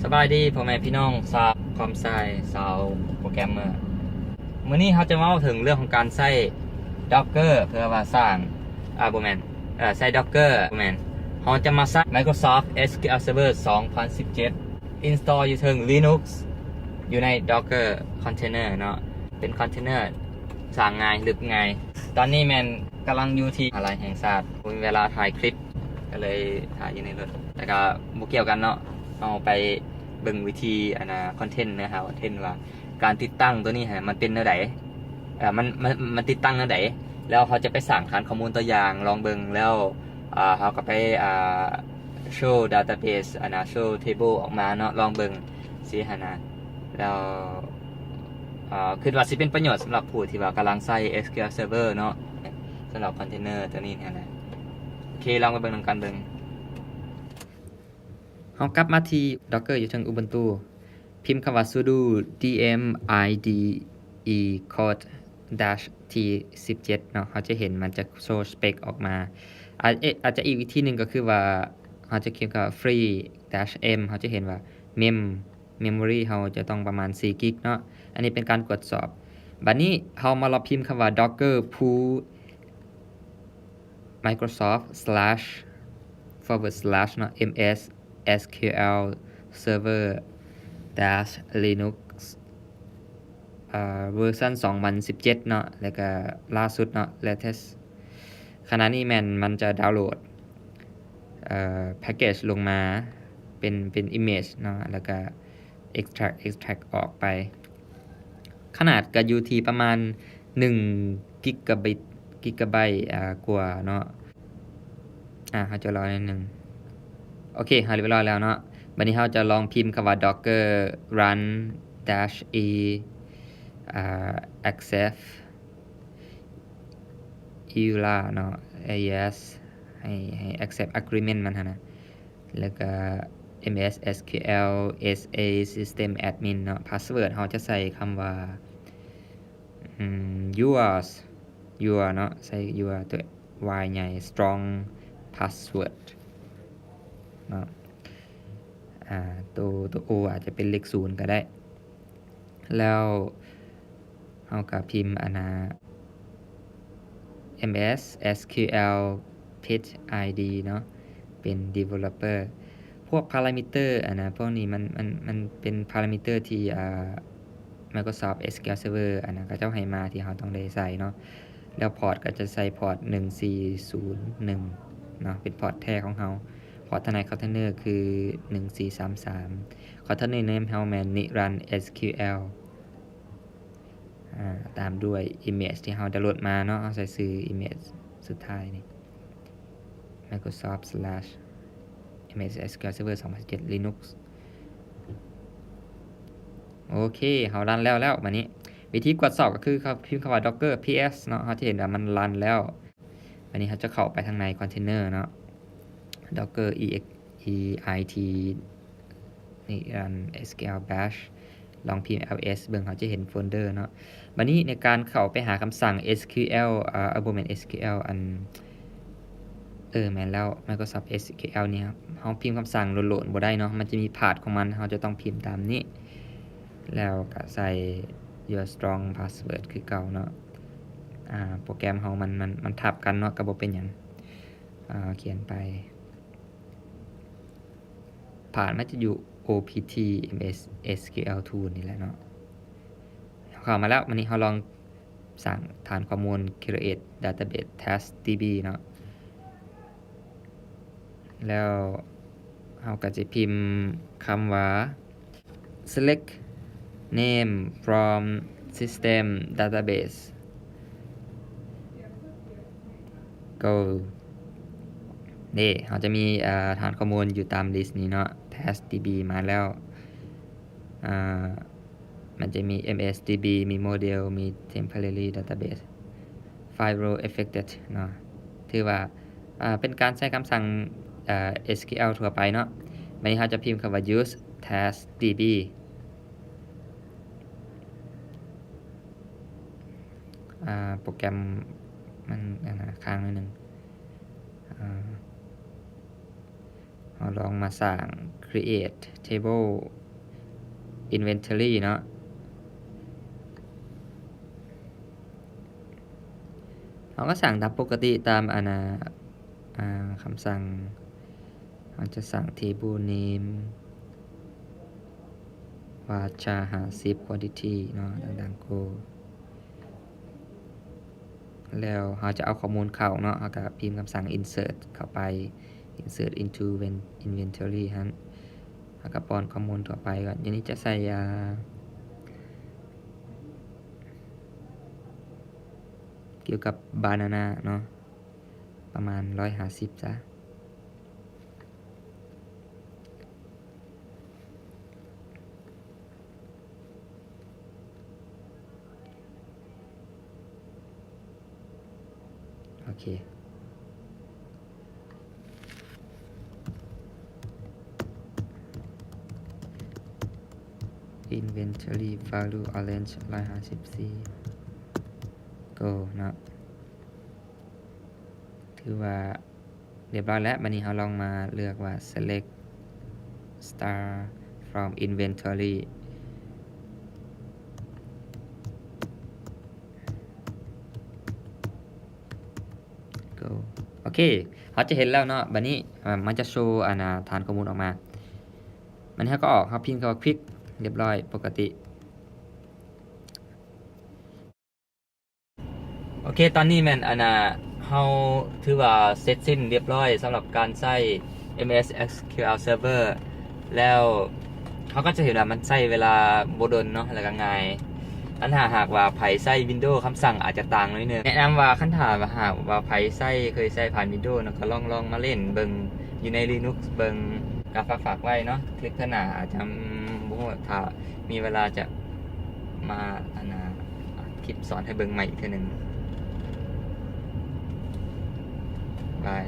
ສະບາຍດີພໍ່ແມ່ພີ່ນ້ອງຊາວຄອມໄຊ ຊາວໂປຣແກຣມເມີ. ມື້ນີ້ເຮົາຈະມາເວົ້າເຖິງເລື່ອງຂອງການໃຊ້ Docker ເພື່ອວ່າສ້າງ ອາ ບໍ່ແມ່ນ ເອີ ໃຊ້ Docker ບໍ່ແມ່ນ ເຮົາຈະມາສ້າງ Microsoft SQL Server ສອງພັນສິບເຈັດ install ຢູ່ເທິງ Linux ຢູ່ໃນ Docker Container ເນາະ ເປັນ Container ສ້າງງ່າຍ ລຶບງ່າຍ. ຕອນນີ້ແມ່ນກຳລັງຢູ່ທີ່ມະຫາໄລແຫ່ງຊາດ ບໍ່ມີເວລາຖ່າຍຄລິບ ກໍເລີຍຖ່າຍຢູ່ໃນລົດ ແຕ່ກໍບໍ່ກ່ຽວກັນເນາະ. ເຮົາໄປເບິ່ງວິທີ ອັນນ່າ content ເນື້ອຫາ content ວ່າການຕິດຕັ້ງຕົວນີ້ຫັ້ນ ມັນເປັນແນວໃດ ເອີ ມັນ ມັນ ມັນຕິດຕັ້ງແນວໃດ ແລ້ວເຮົາຈະໄປສ້າງຖານຂໍ້ມູນຕົວຢ່າງລອງເບິ່ງ ແລ້ວ ອ່າ ເຮົາກໍໄປ ອ່າ ໂຊ database ອັນນ່າ ໂຊ table ອອກມາເນາະ ລອງເບິ່ງຊີ້ຫັ້ນນະ. ແລ້ວ ເອີ ຄິດວ່າຊິເປັນປະໂຫຍດສຳລັບຜູ້ທີ່ວ່າກຳລັງໃຊ້ SQL Server ເນາະ ສຳລັບ container ຕົວນີ້ຫັ້ນນະ. ໂອເຄ ລອງໄປເບິ່ງນຳກັນເບິ່ງ. ເຮົາກັບມາທີ່ Docker ຢູ່ເທິງ Ubuntu ພິມຄຳວ່າ sudo dm ide code dash t ສິບເຈັດ ເນາະ ເຮົາຈະເຫັນມັນຈະໂຊ spec ອອກມາ. ອາດ ເອ ອາດຈະອີກວິທີໜຶ່ງກໍຄືວ່າ ເຮົາຈະພິມຄຳວ່າ free dash m ເຮົາຈະເຫັນວ່າ mem memory ເຮົາຈະຕ້ອງປະມານສີ່ກິກເນາະ. ອັນນີ້ເປັນການກວດສອບ. ບັດນີ້ເຮົາມາລອງພິມຄຳວ່າ docker pull Microsoft slash forward slash ເນາະ MS SQL Server dash Linux ເອີ version ສອງພັນສິບເຈັດເນາະ ແລ້ວກະລ່າສຸດເນາະ latest. ຂະນະນີ້ແມ່ນມັນຈະດາວໂຫຼດ ເອີ package ລົງມາເປັນ ເປັນ image ເນາະ ແລ້ວກະ extract extract ອອກໄປ. ຂະໜາດກໍຢູ່ທີ່ປະມານໜຶ່ງກິກະໄບ ກິກະໄບ ອາ ກວ່າເນາະ. ອາ ເຮົາຈະລໍໜ້ອຍໜຶ່ງ. ໂອເຄ ເຮົາຮຽບຮ້ອຍແລ້ວເນາະ. ບັດນີ້ເຮົາຈະລອງພິມຄຳວ່າ docker run dash e ອາ accept EULA ເນາະ yes ໃຫ້ ໃຫ້ accept agreement ມັນຫັ້ນນະ ແລ້ວກະ MS SQL SA system admin ເນາະ. password ເຮົາຈະໃສ່ຄຳວ່າ ອືມ your your ເນາະ ໃສ່ your ຕົວ Y ໃຫຍ່ strong password ເນາະ. ອາ ຕົວ ຕົວ O ອາດຈະເປັນເລກສູນກໍໄດ້. ແລ້ວເຮົາກໍພິມອັນນ່າ MS SQL page ID ເນາະ ເປັນ developer. ພວກ parameter ອັນນ່າ ພວກນີ້ມັນ ມັນ ມັນເປັນ parameter ທີ່ ອາ Microsoft SQL Server ອັນນັ້ນເຂົາເຈົ້າໃຫ້ມາ ທີ່ເຮົາຕ້ອງໄດ້ໃສ່ເນາະ. ແລ້ວ port ກໍຈະໃສ່ port ໜຶ່ງສີ່ສູນໜຶ່ງເນາະ ເປັນ port ແທ້ຂອງເຮົາ. port ທາງໃນ container ຄືໜຶ່ງສີ່ສາມສາມ. container name ເຮົາແມ່ນ Niran SQL ອາ ຕາມດ້ວຍ image ທີ່ເຮົາດາວໂຫຼດມາເນາະ. ເຮົາໃສ່ຊື່ image ສຸດທ້າຍນີ້ Microsoft slash MS SQL Server ສອງພັນສິບເຈັດ Linux. ໂອເຄ ເຮົາຣັນແລ້ວ ແລ້ວບັດນີ້ ວິທີກວດສອບກໍຄືເຮົາພິມຄຳວ່າ docker ps ເນາະ ເຮົາຈະເຫັນວ່າມັນຣັນແລ້ວ. ບັດນີ້ເຮົາຈະເຂົ້າໄປທາງໃນ container ເນາະ docker e x e i t ນີ້ run SQL bash ລອງພິມ ls ເບິ່ງ ເຮົາຈະເຫັນໂຟນເດີເນາະ. ບັດນີ້ໃນການເຂົ້າໄປຫາຄຳສັ່ງ SQL ເອີ ບໍ່ແມ່ນ SQL ອັນ ເອີ ແມ່ນແລ້ວ Microsoft SQL ນີ້ ເຮົາພິມຄຳສັ່ງໂລດໆບໍ່ໄດ້ເນາະ ມັນຈະມີ path ຂອງມັນ ເຮົາຈະຕ້ອງພິມຕາມນີ້ ແລ້ວກະໃສ່ your strong password ຄືເກົ່າເນາະ. ອາ ໂປຣແກຣມເຮົາມັນ ມັນ ມັນທັບກັນເນາະ ກໍບໍ່ເປັນຫຍັງ ອາ ຂຽນໄປ. path ມັນຈະຢູ່ opt msqltool ນີ້ແຫຼະເນາະ. ເຂົ້າມາແລ້ວ ມື້ນີ້ເຮົາລອງສ້າງຖານຂໍ້ມູນ create database testdb ເນາະ ແລ້ວເຮົາກໍຈະພິມຄຳວ່າ select name from system database go ເດ້ ເຮົາຈະມີ ເອີ ຖານຂໍ້ມູນຢູ່ຕາມ list ນີ້ເນາະ testdb ມາແລ້ວ ເອີ ມັນຈະມີ msdb ມີ model ມີ temporary database file role affected ເນາະ ຖືວ່າ ເປັນການໃຊ້ຄຳສັ່ງ SQL ທົ່ວໄປເນາະ. ບັດນີ້ເຮົາຈະພິມຄຳວ່າ use testdb ໂປຣແກຣມມັນ ອາ ຄ້າງໜ້ອຍໜຶ່ງ ເຮົ ເຮົາລອງມາສ້າງ create table inventory ເນາະ. ເຮົາກໍສ້າງຕາມປົກກະຕິ ຕາມອັນນ່າ ອ່າ ຄຳສັ່ງ. ເຮົາຈະສ້າງ table name ວ່າຈາຫ້າສິບ quantity ເນາະ ດັງໆ go. ແລ້ວເຮົາຈະເອົາຂໍ້ມູນເຂົ້າເນາະ ເຮົາກໍພິມຄຳສັ່ງ insert ເຂົ້າໄປ insert into inventory ຫັ້ນ ເຮົາກໍປ້ອນຂໍ້ມູນທົ່ວໄປກ່ອນ. ດຽວນີ້ຈະໃສ່ ອ່າ ກ່ຽວກັບ banana ເນາະ ປະມານຮ້ອຍຫ້າສິບຊະ. ໂອເຄ inventory value orange ຮ້ອຍຫ້າສິບສີ່ go ເນາະ. ຖືວ່າ ຮຽບຮ້ອຍແລ້ວ. ບັດນີ້ເຮົາລອງມາເລືອກວ່າ select star from inventory ໂອເຄ ເຮົາຈະເຫັນແລ້ວເນາະ. ບັດນີ້ ເອີ ມັນຈະໂຊ ອັນນ່າ ຖານຂໍ້ມູນອອກມາ. ບັດນີ້ເຮົາກໍອອກ ເຮົາພິມເຂົ້າ click ຮຽບຮ້ອຍປົກກະຕິ. ໂອເຄ ຕອນນີ້ແມ່ນ ອັນນ່າ ເຮົາຖືວ່າເສັດສິ້ນຮຽບຮ້ອຍສຳລັບການໃຊ້ MS SQL Server ແລ້ວເຮົາກໍຈະເຫັນວ່າມັນໃຊ້ເວລາບໍ່ດົນເນາະ ແລ້ວກໍງ່າຍ. ອັນຖ້າຫາກວ່າໃຜໃຊ້ Windows ຄຳສັ່ງອາດຈະຕ່າງໜ້ອຍໜຶ່ງ. ແນະນຳວ່າຄັນຖ້າຫາກວ່າໃຜໃຊ້ ເຄີຍໃຊ້ຜ່ານ Windows ເນາະ ກໍລອງ ລອງມາຫຼິ້ນເບິ່ງຢູ່ໃນ Linux ເບິ່ງ. ກໍຝາກໆໄວ້ເນາະ ຄລິບເທື່ອໜ້າອາດຈະ ບໍ່ຮູ້ ຖ້າມີເວລາຈະ ມາ ອັນນ່າ ອັດຄລິບສອນໃຫ້ເບິ່ງໃໝ່ອີກເທື່ອໜຶ່ງ. ບາຍ.